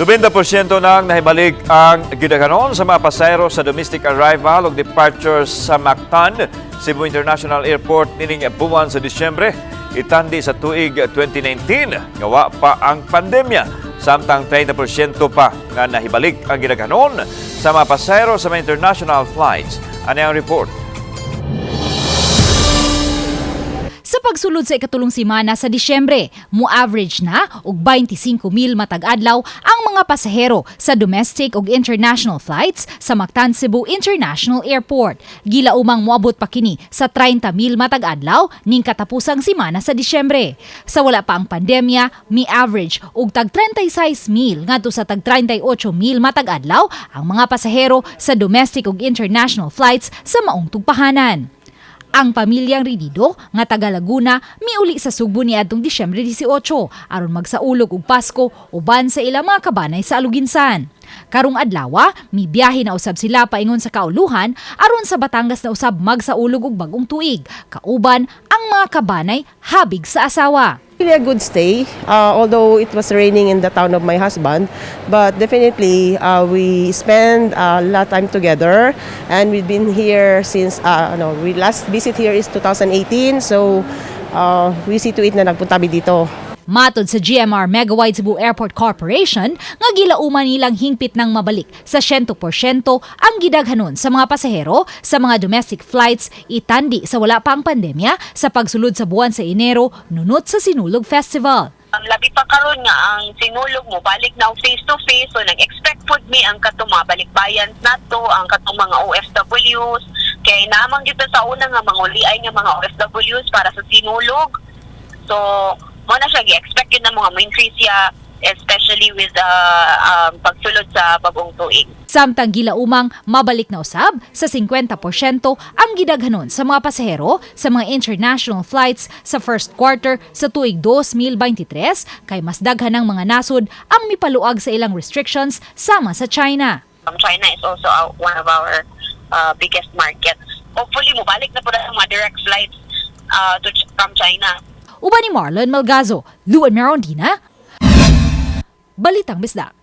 90% nang nahibalik ang gidaghanon sa mga pasahero sa domestic arrival ug departure sa Mactan, Cebu International Airport nining buwan sa Disyembre, itandi sa tuig 2019 nga wa pa ang pandemya. Samtang 30% pa nga nahibalik ang gidaghanon sa mga pasahero sa mga international flights. Ano ang report? Sa pagsulod sa ikatulong semana sa Disyembre, mo-average na og 25,000 matag adlaw ang mga pasahero sa domestic ug international flights sa Mactan Cebu International Airport. Gilaumang moabot pa kini sa 30,000 matag adlaw ning katapusang semana sa Disyembre. Sa wala pa ang pandemya, mi-average og tag 36,000 ngadto sa tag 38,000 matag adlaw ang mga pasahero sa domestic ug international flights sa maong tugpahanan. Ang pamilyang Ridido nga taga Laguna miuli sa Sugbo niadtong Disyembre 18 aron magsaulog og Pasko uban sa ilang mga kabanay sa Aluginsan. Karong adlawa, mibiyahe na usab sila paingon sa kauluhan aron sa Batangas na usab magsaulog og bagong tuig. Kauban ang mga kabanay habig sa asawa. Really a good stay, although it was raining in the town of my husband. But definitely, we spend a lot of time together, and we've been here since, no, we last visit here is 2018. So we see to it na nagpunta kami dito. Matod sa GMR Megawide Cebu Airport Corporation, nga gilauman nilang hingpit nang mabalik sa 100% ang gidaghanon sa mga pasahero sa mga domestic flights itandi sa wala pa ang pandemya sa pagsulod sa buwan sa Enero nunot sa Sinulog Festival. Ang labi pa karon nga ang Sinulog mo balik na og face to face, so nag-expect pud mi ang katong mga balikbayan nato, ang katong mga OFWs, kay namang dito sa una nga manguliay nga mga OFWs para sa Sinulog. So mo na siya gi-expect yun na mga mo-increase siya, especially with the pagsulod sa bagong tuig. Samtang gilaumang mabalik na usab sa 50% ang gidaghanon sa mga pasahero sa mga international flights sa first quarter sa tuig 2023 kay mas daghan ng mga nasod ang mipaluag sa ilang restrictions sama sa China. China is also one of our biggest markets. Hopefully mobalik na pud ang mga direct flights from China. Uban ni Marlon Malgazo, Luan Merondina, Balitang Bisdak.